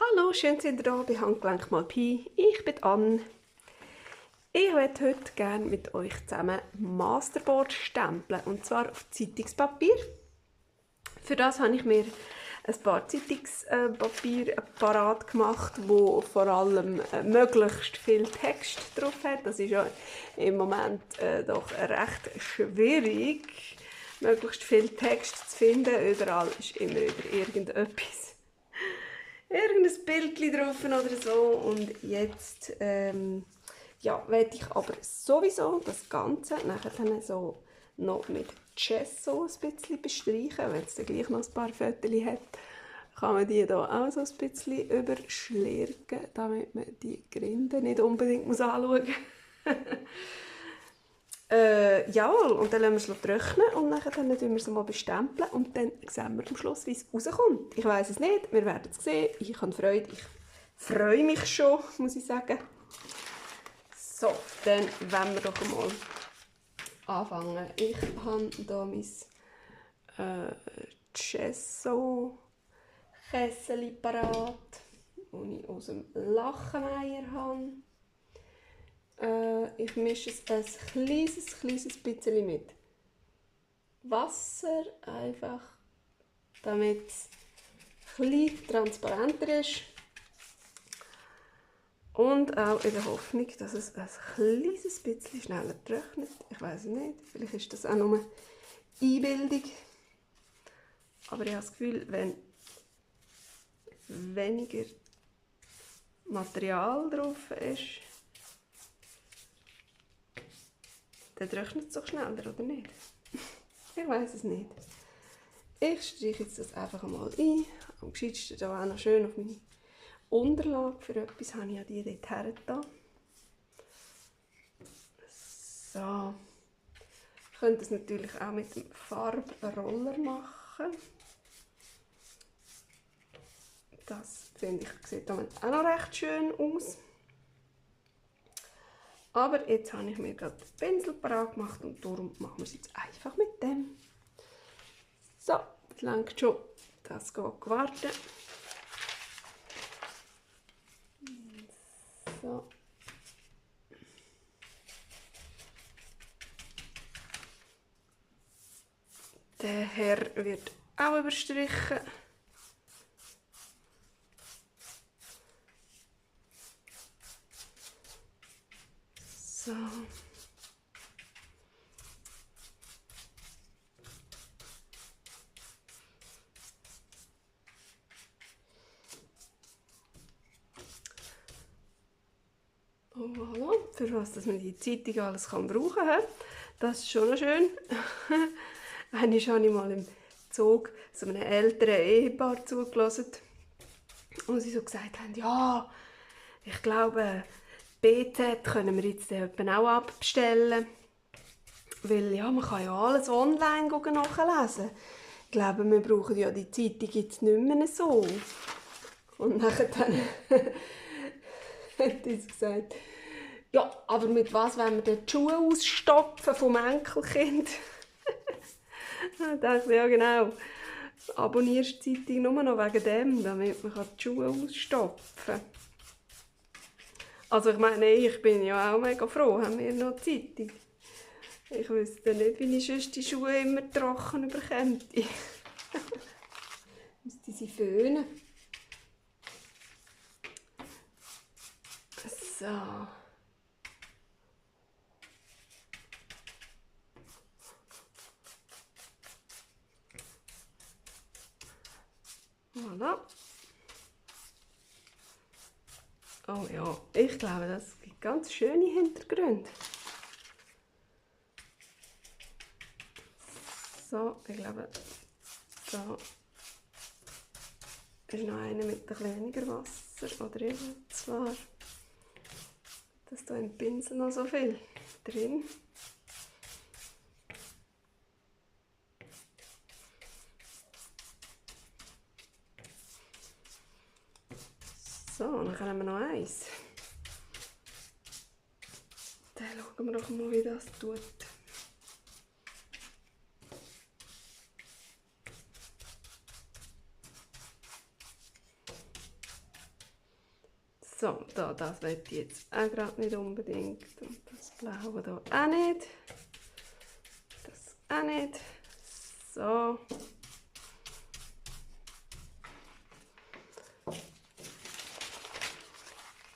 Hallo, schön sind ihr da bei Handgelenk mal Pi. Ich bin Anne. Ich möchte heute gerne mit euch zusammen Masterboard stempeln, und zwar auf Zeitungspapier. Für das habe ich mir ein paar Zeitungspapier parat gemacht, wo vor allem möglichst viel Text drauf hat. Das ist ja im Moment doch recht schwierig, möglichst viel Text zu finden. Überall ist immer über irgendetwas. Irgendein Bild drauf oder so. Und jetzt ja, werde ich aber sowieso das Ganze nachher dann so noch mit Gesso ein bisschen bestreichen. Wenn es dann gleich noch ein paar Fotos hat, kann man die hier auch so ein bisschen überschlürgen, damit man die Grinde nicht unbedingt anschauen muss. Jawohl, und dann lassen wir es trocknen und dann tun wir es mal bestempeln und dann sehen wir am Schluss, wie es rauskommt. Ich weiss es nicht, wir werden es sehen. Ich habe Freude, ich freue mich schon, muss ich sagen. So, dann wollen wir doch mal anfangen. Ich habe hier mein Gesso-Kessel parat, das ich aus dem Lachenmeier habe. Ich mische es ein kleines bisschen mit Wasser, einfach damit es etwas transparenter ist. Und auch in der Hoffnung, dass es ein kleines bisschen schneller trocknet. Ich weiß es nicht, vielleicht ist das auch nur Einbildung. Aber ich habe das Gefühl, wenn weniger Material drauf ist, dann trocknet es doch schneller, oder nicht? Ich weiß es nicht. Ich streiche jetzt das einfach mal ein. Am gescheitsten da auch noch schön auf meine Unterlage. Für etwas habe ich ja die dort hergetan. So. Ich könnte das natürlich auch mit dem Farbroller machen. Das finde ich, sieht damit auch noch recht schön aus. Aber jetzt habe ich mir gerade den Pinsel parat gemacht und darum machen wir es jetzt einfach mit dem. So, das reicht schon. Das geht warten. So. Der Herr wird auch überstrichen. So. Oh, voilà. Für was dass man die Zeitung alles brauchen kann. Das ist schon noch schön. Einmal habe ich mal im Zug so einem älteren Ehepaar zugelassen, und sie so gesagt haben, ja, ich glaube, BZ können wir jetzt auch abbestellen, weil ja, man kann ja alles online nachlesen. Ich glaube, wir brauchen ja die Zeitung jetzt nicht mehr so. Und nachher dann hat sie gesagt, ja, aber mit was wollen wir denn die Schuhe ausstopfen vom Enkelkind? Da dachte ich, ja genau, abonnierst die Zeitung nur noch wegen dem, damit man die Schuhe ausstopfen kann. Also ich meine, ich bin ja auch mega froh, haben wir noch Zeitung. Ich wüsste nicht, wie ich sonst die Schuhe immer trocken bekäme. Müsste sie föhnen. So. Voilà. Oh ja, ich glaube, das gibt ganz schöne Hintergründe. So, ich glaube, da ist noch eine mit etwas weniger Wasser. Oder eben zwar, dass da im Pinsel noch so viel drin. So, dann haben wir noch eins. Dann schauen wir doch mal, wie das tut. So, da, das will ich jetzt auch gerade nicht unbedingt. Und das Blaue hier auch nicht. Das auch nicht. So.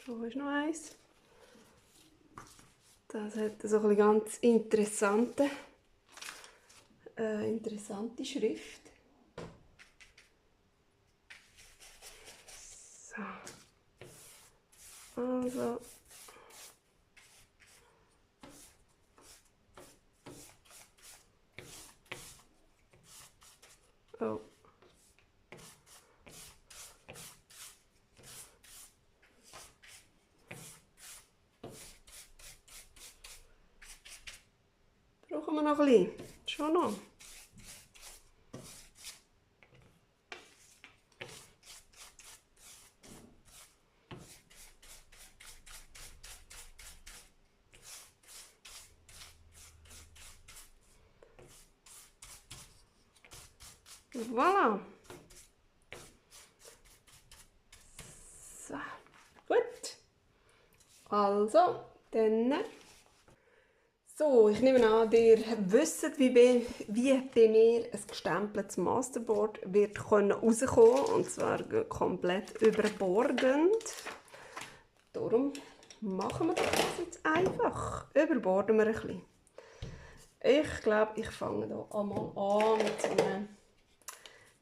Da ist noch eins. Das hat so eine ganz interessante Schrift. So. Also. Oh. Brauchen wir noch ein bisschen? Schon noch. Voilà. So, gut. Also, dann. So, ich nehme an, ihr wisst, wie bei mir ein gestempeltes Masterboard wird rauskommen, und zwar komplett überbordend. Darum machen wir das jetzt einfach. Überborden wir ein bisschen. Ich glaube, ich fange hier einmal an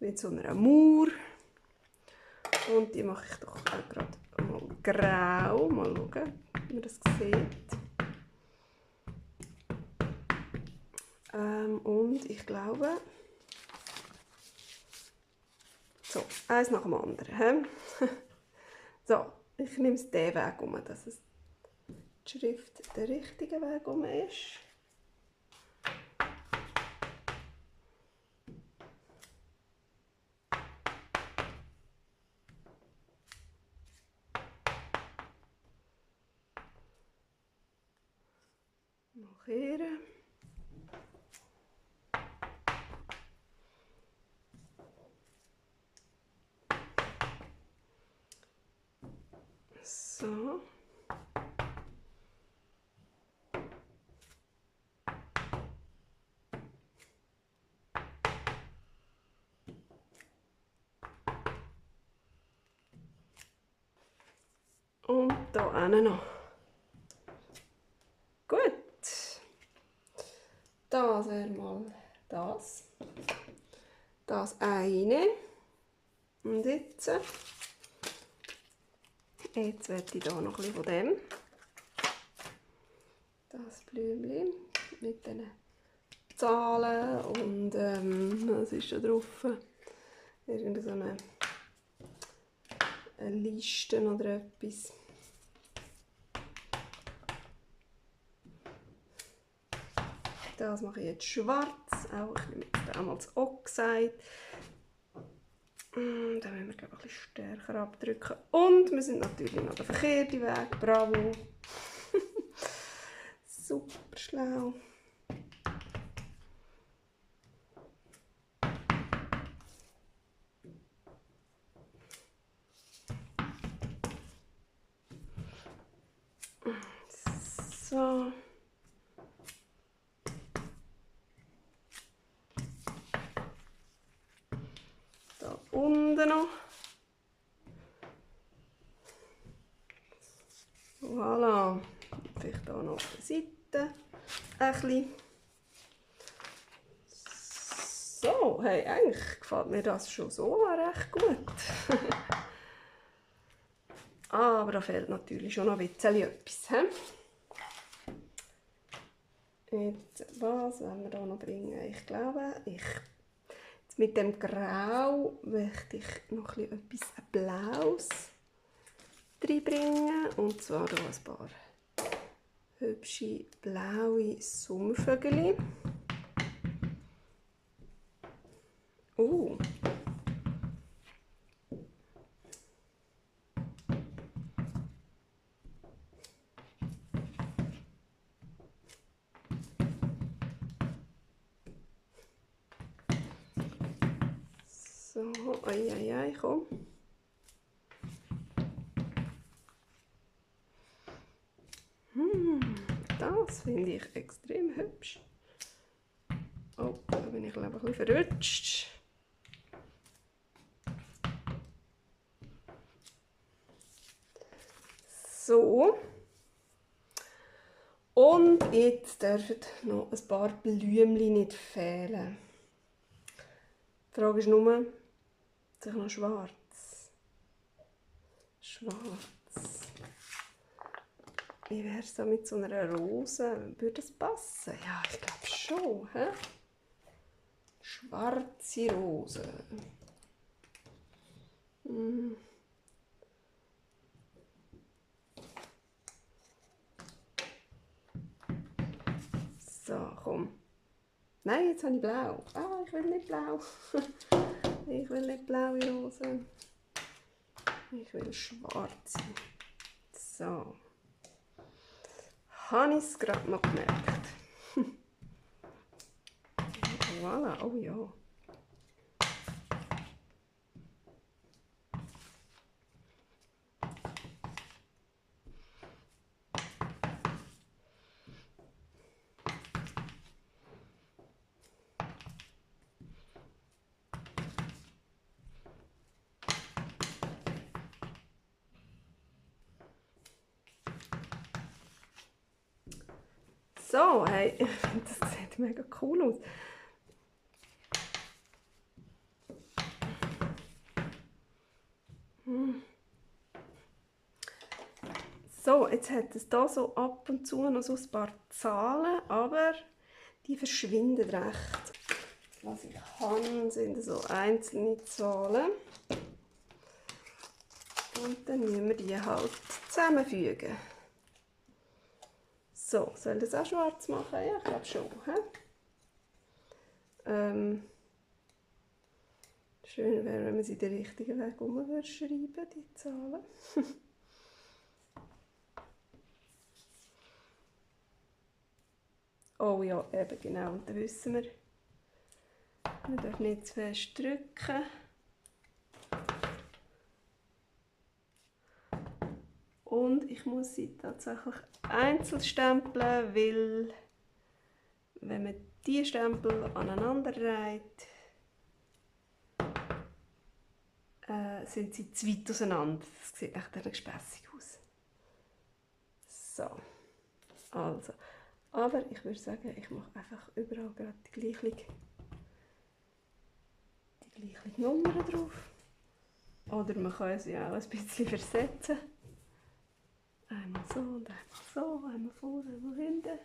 mit so einer Mauer. Und die mache ich doch auch gerade mal grau. Mal schauen, wie man das sieht. Und ich glaube, so, eins nach dem anderen. So, ich nehme es den Weg um, dass es die Schrift der richtige Weg um ist. Markieren. So. Und hier hinten noch. Gut. Das wäre mal das. Das eine. Und jetzt werde ich hier noch ein bisschen von dem. Das Blümchen mit den Zahlen und was ist da drauf? Irgend so eine Liste oder etwas. Das mache ich jetzt schwarz. Auch ich nehme jetzt damals Oxide. Da müssen wir, glaube ich, ein bisschen stärker abdrücken. Und wir sind natürlich noch der verkehrte Weg. Bravo! Super schlau. So. Da unten noch. Voilà. Vielleicht hier noch auf der Seite ein bisschen. So, hey, eigentlich gefällt mir das schon so recht gut. Aber da fehlt natürlich schon noch ein bisschen etwas. He? Jetzt, was wollen wir da noch bringen? Ich glaube, jetzt mit dem Grau möchte ich noch etwas Blaues reinbringen. Und zwar hier ein paar hübsche blaue Sommervögel. So, komm. Das finde ich extrem hübsch. Oh, da bin ich glaube ich ein bisschen verrutscht. So. Und jetzt dürfen noch ein paar Blümchen nicht fehlen. Die Frage ist nur, ist noch schwarz? Schwarz. Wie wäre es da mit so einer Rose? Würde das passen? Ja, ich glaube schon. He? Schwarze Rose. So, komm. Nein, jetzt habe ich blau. Ah, ich will nicht blau. Ich will nicht blaue Rosen. Ich will schwarze. So. Habe ich es gerade noch gemerkt. Voilà, oh ja. So, hey, ich finde, das sieht mega cool aus. So, jetzt hat es hier so ab und zu noch so ein paar Zahlen, aber die verschwinden recht. Was ich kann, sind so einzelne Zahlen. Und dann müssen wir die halt zusammenfügen. So, soll ich das auch schwarz machen? Ja, ich glaube schon. Schön wäre, wenn man sie den richtigen Weg schreiben, die Zahlen. Oh ja, eben genau. Und dann wissen wir, man darf nicht zu fest drücken. Und ich muss sie tatsächlich einzeln stempeln, weil wenn man die Stempel aneinander reiht, sind sie zu weit auseinander. Das sieht echt gespässig aus. So, also. Aber ich würde sagen, ich mache einfach überall gerade die gleiche Nummer drauf. Oder man kann sie auch ein bisschen versetzen. Einmal so und einmal so, einmal vorne, einmal hinten.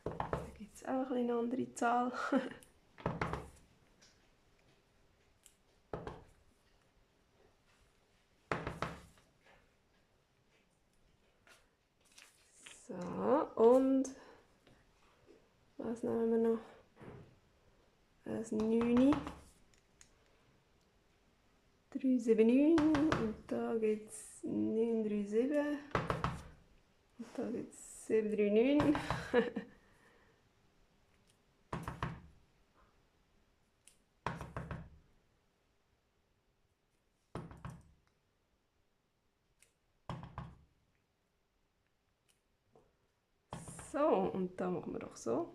Da gibt es auch eine andere Zahl. So, und was nehmen wir noch? Ein 9. 379 und da gibt es 937 und da gibt es 739. So, und da machen wir doch so.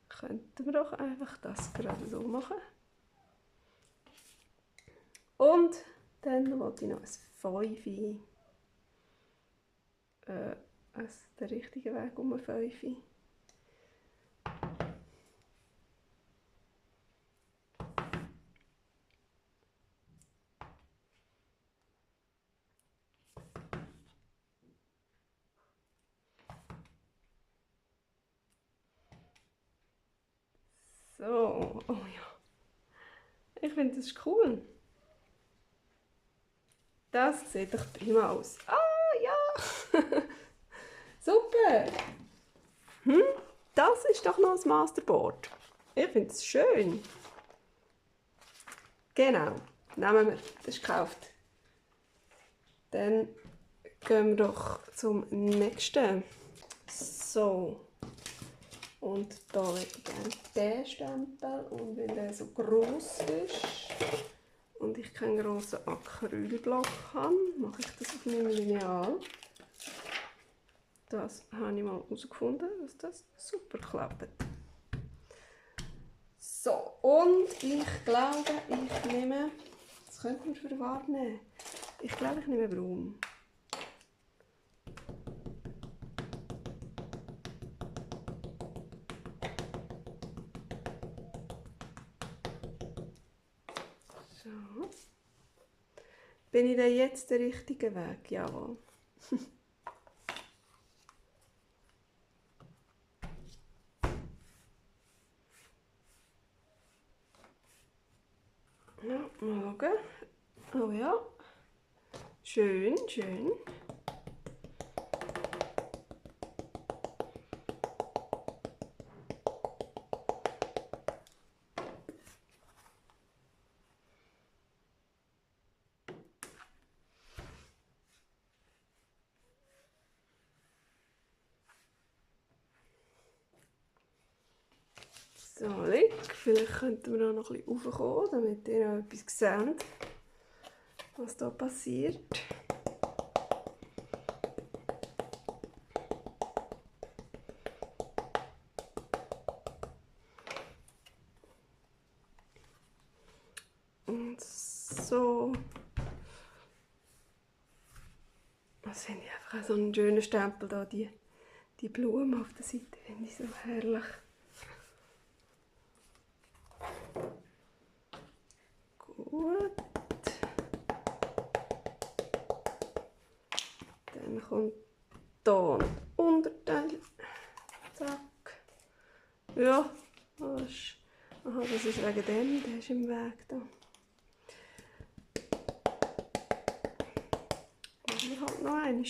Könnten wir doch einfach das gerade so machen. Und dann wollte ich noch ein 5. Der richtige Weg um ein 5. So, oh ja. Ich finde das ist cool. Das sieht doch prima aus. Ah, ja! Super! Das ist doch noch das Masterboard. Ich finde es schön. Genau, nehmen wir. Das ist gekauft. Dann gehen wir doch zum nächsten. So. Und da würde ich gerne diesen Stempel. Und weil der so gross ist und ich keinen grossen Acrylblock habe, mache ich das auf meinem Lineal. Das habe ich mal herausgefunden, dass das super klappt. So, und ich glaube, ich nehme... Was könnte man für eine Farbe nehmen? Ich glaube, ich nehme braun. So. Bin ich denn jetzt der richtige Weg? Jawohl. Ja, mal schauen. Oh ja. Schön, schön. So, vielleicht könnten wir noch ein bisschen raufkommen, damit ihr auch etwas seht, was da passiert. Und so. Das finde ich einfach so einen schönen Stempel da, die Blumen auf der Seite, finde ich so herrlich. Gut. Dann kommt hier ein Unterteil. Zack. Ja, das ist wegen dem, der ist im Weg da. Machen wir halt noch einmal.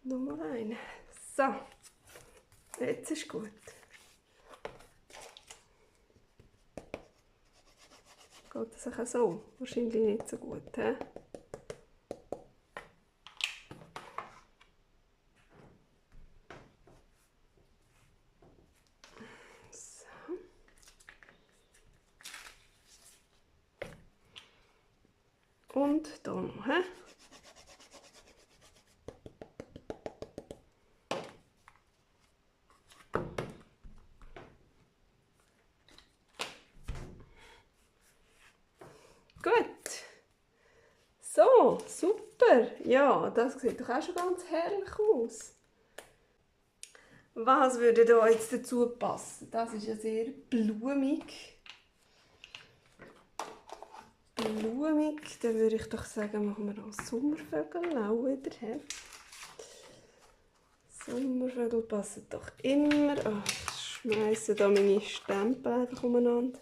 Nochmal einen. So, jetzt ist gut. Geht das auch so? Wahrscheinlich nicht so gut, he? So. Und hier noch, he? Gut. So, super. Ja, das sieht doch auch schon ganz herrlich aus. Was würde da jetzt dazu passen? Das ist ja sehr blumig. Blumig, dann würde ich doch sagen, machen wir auch Sommervögel auch wieder. He? Sommervögel passen doch immer. Oh, ich schmeiße da meine Stempel einfach umeinander.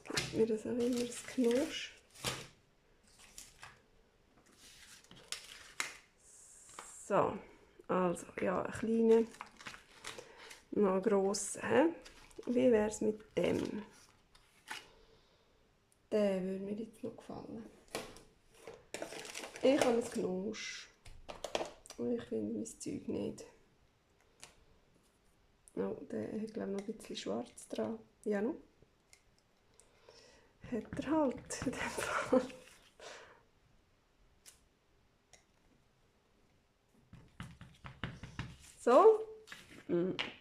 Gibt mir das auch immer das Knirsch. So, also ja, ein kleiner, noch ein grosser. Wie wäre es mit dem? Der würde mir jetzt noch gefallen. Ich habe ein Knirsch. Ich finde mein Zeug nicht. Oh, der hat glaube ich noch ein bisschen schwarz dran. Ja, noch. Hat er halt in dem Fall. So,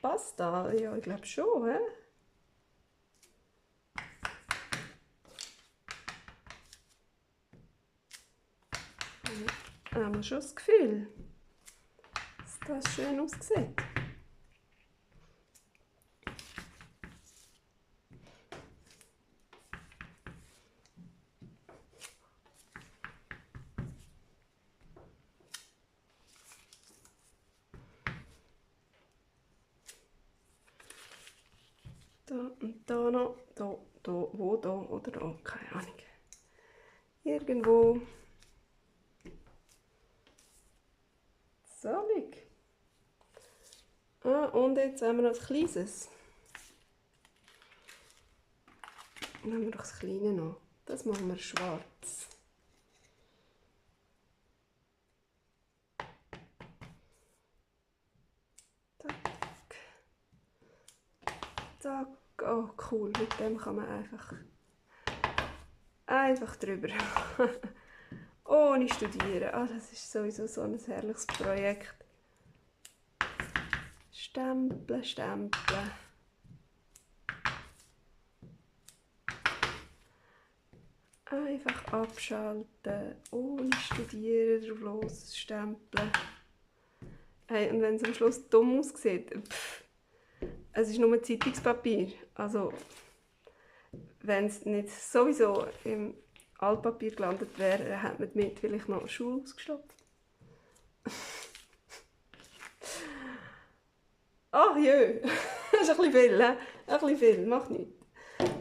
passt da? Ja, ich glaube schon, hä? Haben wir schon das Gefühl, dass das schön aussieht. Da und da noch, da, wo da oder da, keine Ahnung. Irgendwo. So, und jetzt haben wir noch ein kleines. Dann haben wir doch das kleine noch. Das machen wir schwarz. Zack. Zack. Oh, cool. Mit dem kann man einfach drüber. ohne Studieren. Ah, das ist sowieso so ein herrliches Projekt. Stempeln, stempeln. Einfach abschalten, ohne Studieren, drauf los, stempeln. Hey, und wenn es am Schluss dumm aussieht, es ist nur Zeitungspapier. Also, wenn es nicht sowieso im Altpapier gelandet wäre, dann hätte man damit vielleicht noch Schuhe ausgestopft. Ach jö, das ist ein bisschen viel, he? Ein bisschen viel, macht nichts.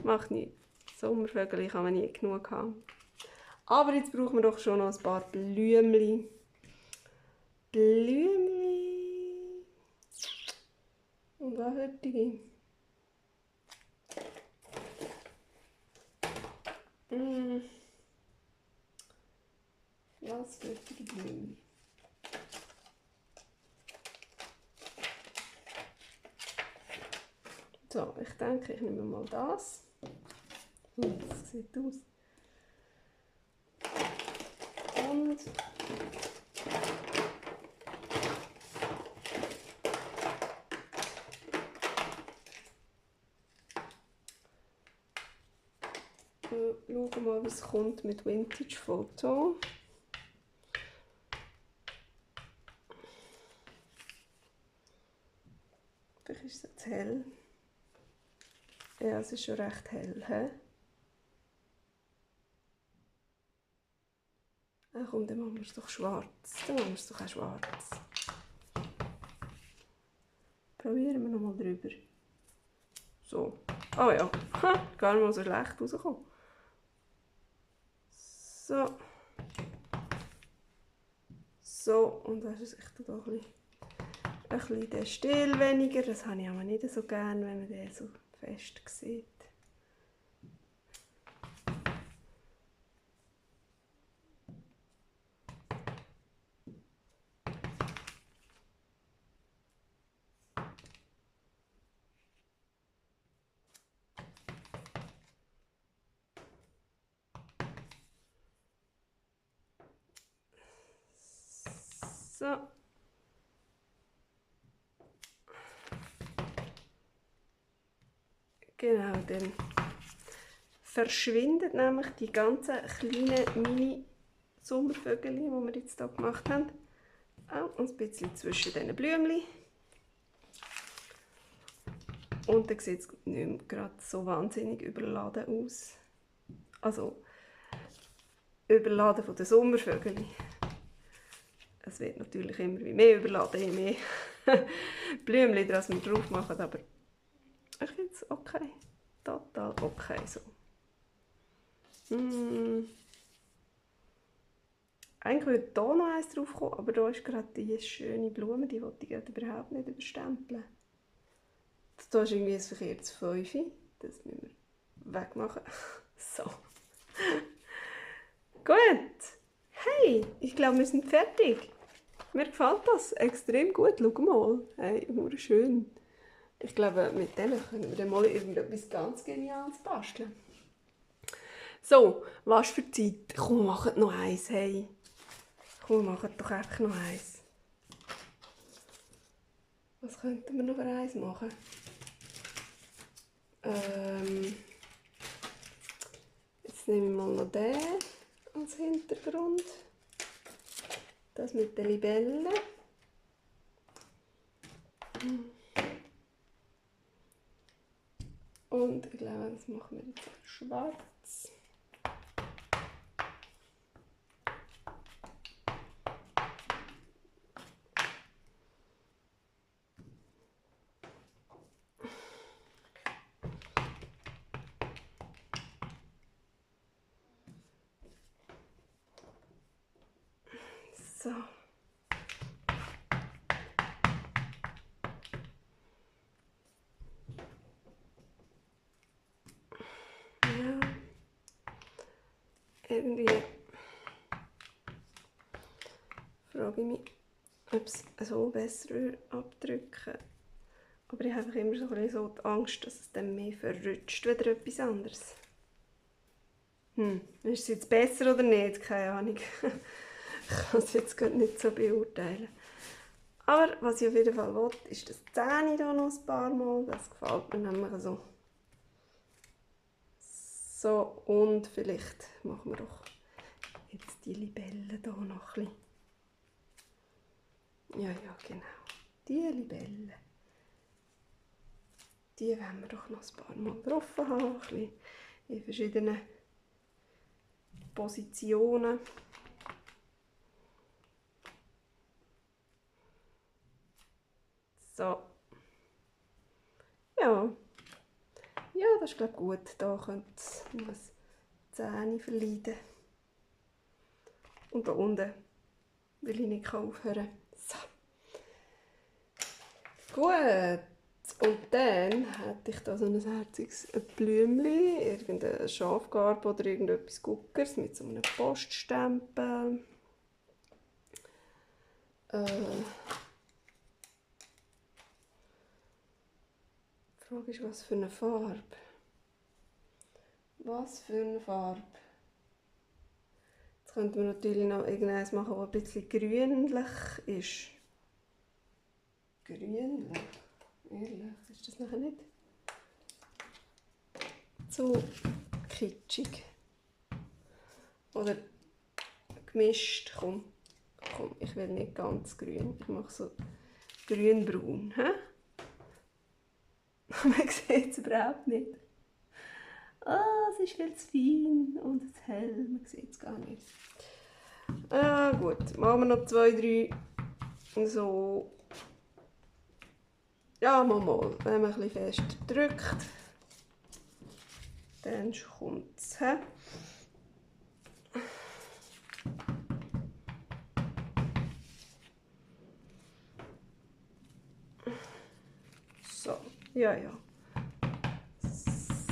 Macht nichts. Sommervögel kann man nie genug haben. Aber jetzt brauchen wir doch schon noch ein paar Blümchen. Blümchen. Und was heutige? Was heutige Blümchen? So, ich denke, ich nehme mal das. Das sieht aus. Und schauen wir mal, was kommt mit Vintage Foto. Vielleicht ist es jetzt hell. Ja, es ist schon recht hell. He? Ach komm, dann machen wir es doch schwarz. Dann machen wir es doch auch schwarz. Probieren wir nochmal drüber. So. Oh ja, gar nicht mal so schlecht rausgekommen. So. So, und das ist echt da ein bisschen der Stil weniger. Das habe ich aber nicht so gerne, wenn man den so fest sieht. So. Genau, dann verschwinden nämlich die ganzen kleinen Mini-Sommervögel, die wir jetzt hier gemacht haben. Auch ein bisschen zwischen diesen Blümchen. Und dann sieht es nicht mehr gerade so wahnsinnig überladen aus. Also, überladen von den Sommervögeln. Es wird natürlich immer mehr überladen, je mehr Blümchen das wir drauf machen, aber ich finde es okay. Total okay so. Eigentlich würde hier noch eins drauf kommen, aber da ist gerade die schöne Blume, die wollte ich überhaupt nicht überstempeln. Da ist irgendwie ein verkehrtes Fünfe. Das müssen wir wegmachen. So. Gut. Hey, ich glaube, wir sind fertig. Mir gefällt das extrem gut. Schau mal. Hey, schön. Ich glaube, mit denen können wir dann mal irgendetwas ganz Geniales basteln. So, was für Zeit? Komm, wir machen noch eins. Hey. Komm, wir machen doch einfach noch eins. Was könnten wir noch für eins machen? Jetzt nehme ich mal noch den als Hintergrund. Das mit den Libellen. Und ich glaube, das machen wir jetzt schwarz. So. Ja. Irgendwie frage ich mich, ob es so besser abdrücken. Aber ich habe einfach immer so die Angst, dass es dann mehr verrutscht, als etwas anderes. Ist es jetzt besser oder nicht? Keine Ahnung. Ich kann es jetzt gerade nicht so beurteilen. Aber was ich auf jeden Fall will, ist das Zähne hier noch ein paar Mal. Das gefällt mir nämlich so. So, und vielleicht machen wir doch jetzt die Libellen hier noch ein bisschen. Ja, genau. Die Libellen. Die wollen wir doch noch ein paar Mal drauf haben. Ein bisschen in verschiedenen Positionen. So. Ja. Ja, das ist glaube ich gut. Da könnte es noch ein Zähne verleiden. Und da unten will ich nicht aufhören. So. Gut. Und dann hätte ich da so ein herziges Blümchen, irgendeine Schafgarbe oder irgendetwas Guckers mit so einem Poststempel. Die Frage ist, was für eine Farbe? Was für eine Farbe? Jetzt könnte man natürlich noch irgendeines machen, das ein bisschen grünlich ist. Grünlich? Ehrlich, ist das nachher nicht so kitschig? Oder gemischt? Komm, ich will nicht ganz grün. Ich mache so grün-braun. Man sieht es überhaupt nicht. Es ist viel zu fein und zu hell. Man sieht es gar nicht. Gut, machen wir noch 2, 3 so. Ja, mal. Wenn man ein bisschen fest drückt, dann kommt es. So, ja.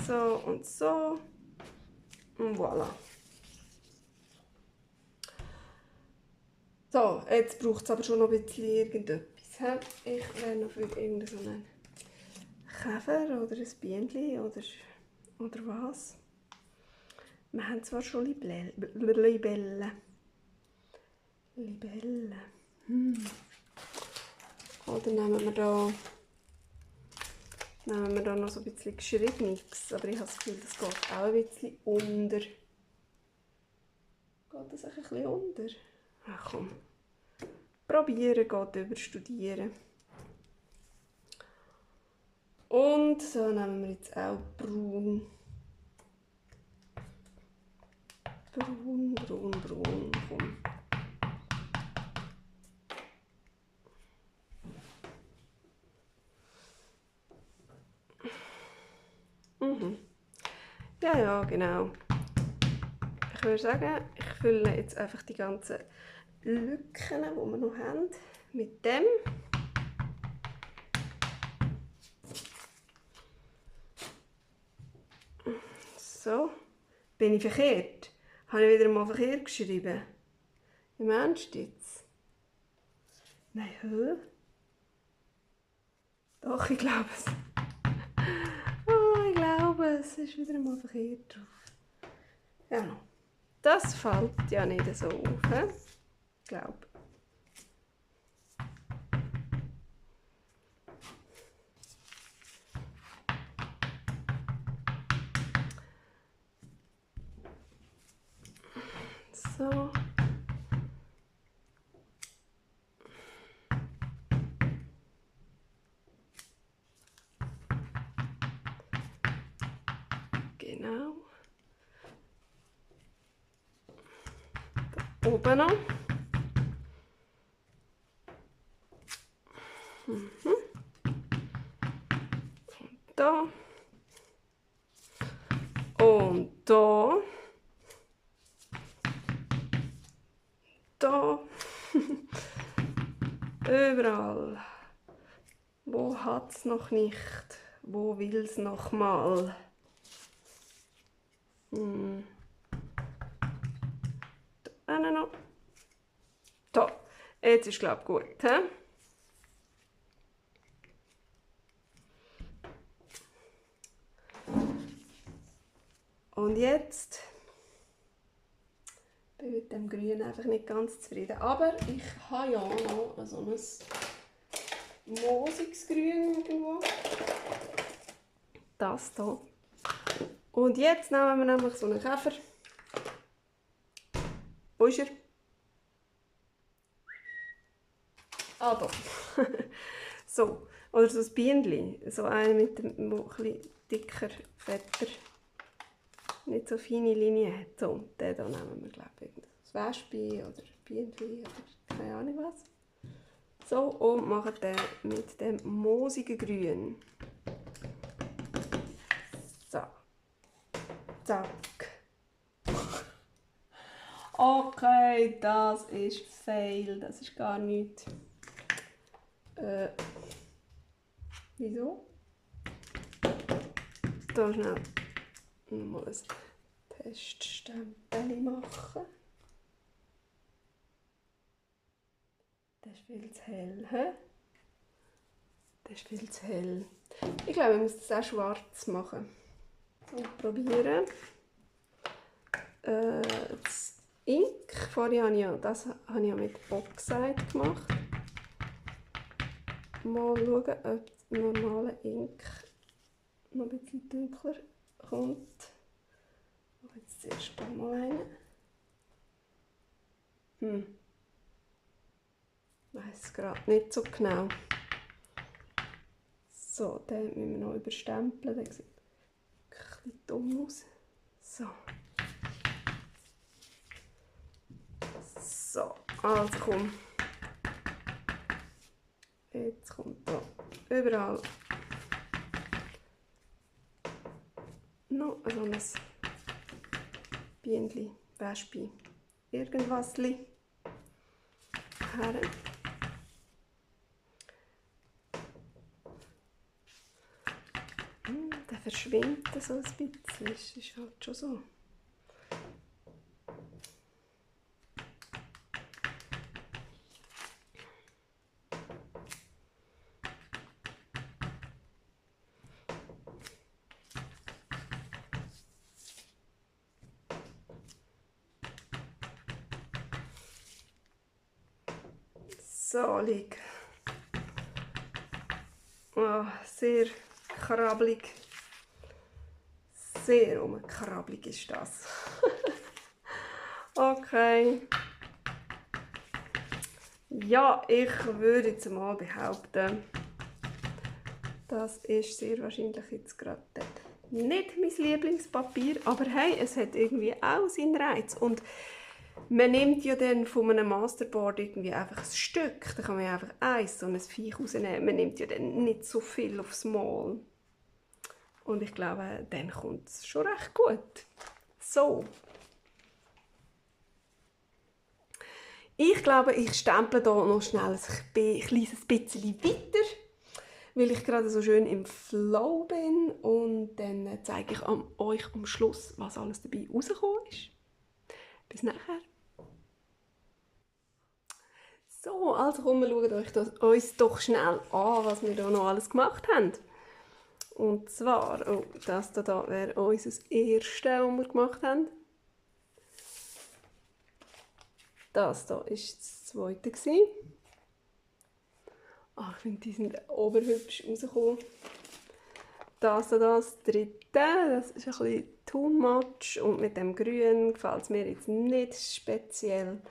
So und so. Und voilà. So, jetzt braucht es aber schon noch ein bisschen irgendetwas. Ich wäre noch für irgendeinen Käfer oder ein Bienchen oder was. Wir haben zwar schon Libellen. Oder nehmen wir da noch so ein bisschen Geschriebenes. Aber ich habe das Gefühl, das geht auch ein bisschen unter. Geht das auch ein bisschen unter? Ach komm. Probieren geht über Studieren. Und so nehmen wir jetzt auch braun. Braun, komm. Ja, genau. Ich würde sagen, ich fülle jetzt einfach die ganzen Lücken, die wir noch haben, mit dem. So. Bin ich verkehrt? Habe ich wieder mal verkehrt geschrieben? Im Ernst jetzt? Nein, hä? Doch, ich glaube es. Ich glaube, es ist wieder mal verkehrt drauf. Ja, noch. Das fällt ja nicht so auf, he? Ich glaube. So. Genau. Da oben noch. Da. Und da. Da. Überall. Wo hat es noch nicht? Wo will es noch mal? Da noch. Da. Jetzt ist glaube ich gut. He? Und jetzt mit dem Grün einfach nicht ganz zufrieden. Aber ich habe ja noch so ein moosiges Grün irgendwo. Das hier. Und jetzt nehmen wir nämlich so einen Käfer. Wo ist er? Ah, da. So. Oder so ein Bienenli. So einen mit dem, der etwas dicker, fetter, nicht so feine Linien hat. So, den hier nehmen wir, glaube ich, das Wespe oder Bienenli oder keine Ahnung was. So, und machen den mit dem moosigen Grün. So. Zack. Okay, das ist Fail. Das ist gar nichts. Wieso? Da schnell mal ein Teststempel machen. Das ist viel zu hell. He? Das ist viel zu hell. Ich glaube, ich muss das auch schwarz machen. So, probieren. Das Ink, vorher habe ich ja mit Oxide gemacht. Mal schauen, ob das normale Ink noch ein bisschen dunkler kommt. Ich mache jetzt zuerst mal einen. Ich weiss es gerade nicht so genau. So, den müssen wir noch überstempeln. Der sieht ein bisschen dumm aus. So. So, also komm. Jetzt kommt da überall noch so ein Bienenli, Wespe, irgendwasli her. Der verschwimmt so ein bisschen, das ist halt schon so. So, lieg. Oh, sehr krabbelig. Sehr krabbelig ist das. Okay. Ja, ich würde jetzt mal behaupten, das ist sehr wahrscheinlich jetzt gerade nicht mein Lieblingspapier, aber hey, es hat irgendwie auch seinen Reiz. Und man nimmt ja dann von einem Masterboard irgendwie einfach ein Stück, da kann man ja einfach so ein Viech rausnehmen. Man nimmt ja dann nicht so viel aufs Mal. Und ich glaube, dann kommt es schon recht gut. So. Ich glaube, ich stemple hier noch schnell ein kleines bisschen weiter, weil ich gerade so schön im Flow bin. Und dann zeige ich euch am Schluss, was alles dabei rausgekommen ist. Bis nachher. So, also kommen wir schauen uns doch schnell an, was wir hier noch alles gemacht haben. Und zwar, oh, das hier wäre unser erstes, was wir gemacht haben. Das hier war das zweite. Ah, ich finde, die sind oberhübsch rausgekommen. Das hier das dritte, das ist ein bisschen too much und mit dem Grün gefällt es mir jetzt nicht speziell.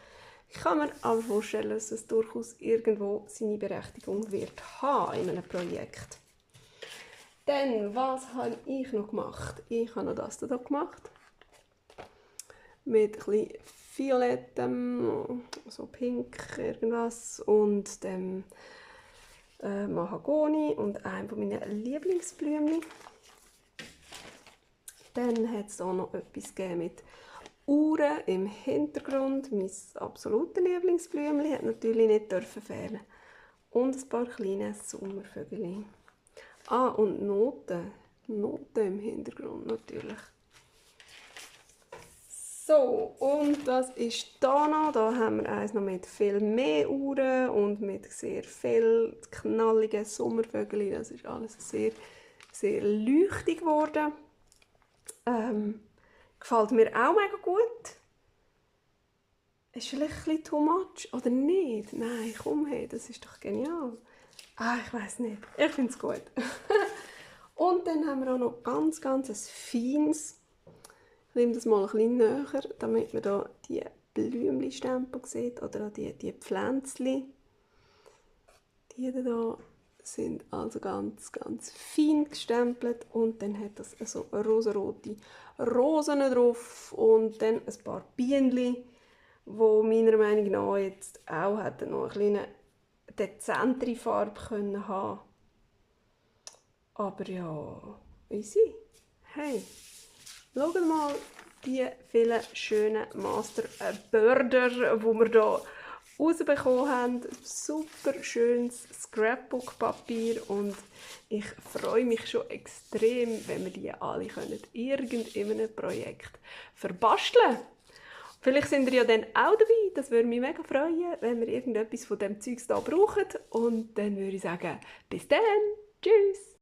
Ich kann mir aber vorstellen, dass es durchaus irgendwo seine Berechtigung wird haben in einem Projekt. Dann, was habe ich noch gemacht? Ich habe noch das hier gemacht. Mit ein bisschen violettem, so pink irgendwas und dem Mahagoni und einem von meinen Lieblingsblümchen. Dann hat es auch noch etwas gegeben mit Uhren im Hintergrund. Mein absolutes Lieblingsblümchen hat natürlich nicht fehlen. Und ein paar kleine Sommervögel. Ah, und Noten. Noten im Hintergrund natürlich. So, und was ist da noch? Da haben wir eins noch mit viel mehr Uhren und mit sehr viel knalligen Sommervögeln. Das ist alles sehr, sehr leuchtig geworden. Gefällt mir auch mega gut. Ist vielleicht ein bisschen too much oder nicht? Nein, komm hey, das ist doch genial. Ich weiß nicht. Ich finde es gut. Und dann haben wir auch noch ganz ein feines. Ich nehme das mal ein bisschen näher, damit man hier die Blümchen-Stempel sieht oder auch die Pflänzchen. Die hier sind also ganz fein gestempelt und dann hat das so rosarote Rosen drauf und dann ein paar Bienchen, wo meiner Meinung nach jetzt auch hätten noch eine kleine dezentere Farbe können haben. Aber ja, easy. Hey, schaut mal die vielen schönen Masterbörder, die wir hier rausbekommen haben. Super schönes Scrapbook-Papier und ich freue mich schon extrem, wenn wir die alle in einem Projekt verbasteln können. Vielleicht sind ihr ja dann auch dabei, das würde mich mega freuen, wenn wir irgendetwas von dem Zeugs hier brauchen. Und dann würde ich sagen, bis dann, tschüss!